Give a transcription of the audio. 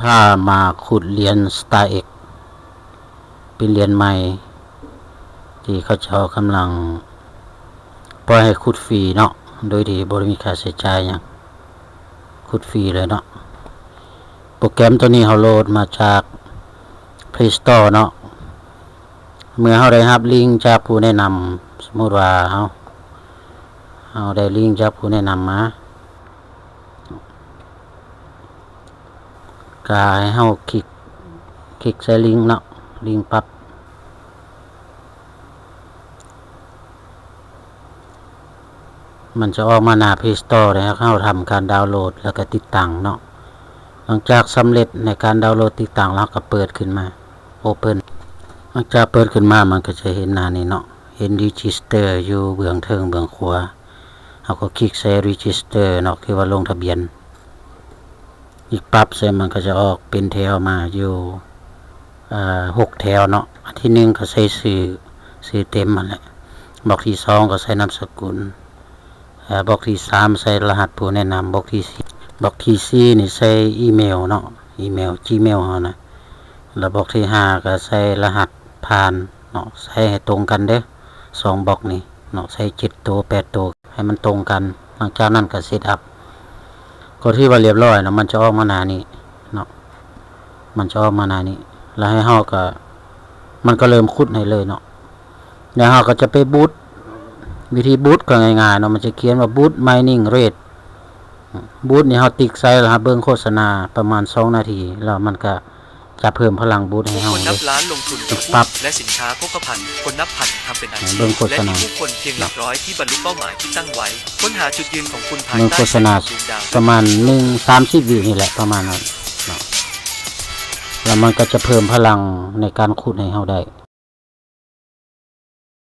ພາມາຂຸດຫຼຽນ Star X ເປັນຫຼຽນໃໝ່ ທີ່ເຂົາເຈົ້າກຳລັງປ່ອຍໃຫ້ຂຸດຟຣີເນາະ ໂດຍທີ່ບໍ່ໄດ້ມີຄ່າໃຊ້ຈ່າຍຫຍັງ ຂຸດຟຣີເລີຍເນາະ. ໂປຣແກຣມໂຕນີ້ເຮົາໂຫຼດມາຈາກ Play Store ເນາະ. ເມື່ອເຮົາໄດ້ຮັບລິງຈາກຜູ້ແນະນຳ, ສົມມຸດວ່າເຮົາ, ເຮົາໄດ້ລິງຈາກຜູ້ແນະນຳມາ, ກະໃຫ້ເຮົາຄລິກ, ຄລິກໃສ່ລິງເນາະ, ລິງປັບ ມັນຈະອອກມາໜ້າ Play Store ແລ້ວ ເຮົາທຳການດາວໂຫຼດ ແລ້ວກະຕິດຕັ້ງເນາະ. ຫຼັງຈາກສຳເລັດໃນການດາວໂຫຼດຕິດຕັ້ງແລ້ວ ເຮົາກະເປີດຂຶ້ນມາ Open. ຫຼັງຈາກເປີດຂຶ້ນມາ ມັນກະຈະເຫັນໜ້ານີ້ເນາະ, ເຫັນ Register ຢູ່ເບື້ອງເທິງເບື້ອງຂວາ. ເຮົາກໍຄລິກໃສ່ Register ເນາະ, ຄືວ່າລົງທະບຽນ. ອີກປັບໃສ່ ມັນກະຈະອອກເປັນແຖວມາຢູ່ ເອີ ຫົກແຖວເນາະ. ອັນທີໜຶ່ງກະໃສ່ຊື່, ຊື່ເຕັມຫັ້ນແຫຼະ. ບລັອກທີສອງກະໃສ່ນາມສະກຸນ. ເອີ ບລັອກທີສາມໃສ່ລະຫັດຜູ້ແນະນຳ. ບລັອກທີສີ່, ບລັອກທີສີ່ນີ້ໃສ່ອີເມວເນາະ, ອີເມວ Gmail ເຮົານະ. ລະບລັອກທີຫ້າກະໃສ່ລະຫັດຜ່ານເນາະ, ໃສ່ໃຫ້ຕົງກັນເດີ້ ສອງບລັອກນີ້ເນາະ, ໃສ່ເຈັດໂຕ ແປດໂຕ ໃຫ້ມັນຕົງກັນ. ຫຼັງຈາກນັ້ນກະເຊັດອັບ ກໍຖືວ່າລຽບຮ້ອຍເນາະ, ມັນຈະອອກມາໜ້ານີ້ເນາະ, ມັນຈະອອກມາໜ້ານີ້ ແລ້ວໃຫ້ເຮົາກະ, ມັນກະເລີ່ມຂຸດໃຫ້ເລີຍເນາະ. ແລ້ວເຮົາກະຈະໄປບູດ, ວິທີບູດກະງ່າຍໆເນາະ, ມັນຈະຂຽນວ່າ Boot Mining Rate. ບູດນີ້ເຮົາຕິກໃສ່ ແລ້ວເຮົາເບິ່ງໂຄສະນາປະມານສອງນາທີ ແລ້ວມັນກະ ຈະເພີ່ມພະລັງບູດໃຫ້ເຮົາເດ້. ຜູ້ຄົນນັບລ້ານລົງທຶນກັບ ປັບ ແລະສິນຄ້າໂພຄະພັນ ຄົນນັບພັນທຳເປັນອາຊີບ ເບິ່ງໂຄສະນາ ແລະມີຜູ້ຄົນພຽງຫຼັກຮ້ອຍທີ່ບັນລຸເປົ້າໝາຍທີ່ຕັ້ງໄວ້. ຄົ້ນຫາຈຸດຢືນຂອງຄຸນພາຍໃຕ້ແສງຂອງດວງດາວ. ເບິ່ງໂຄສະນາປະມານໜຶ່ງ ສາມສິບວິນີ້ແຫຼະ ປະມານນັ້ນເນາະ, ແລ້ວມັນກໍຈະເພີ່ມພະລັງໃນການຂຸດໃຫ້ເຮົາໄດ້.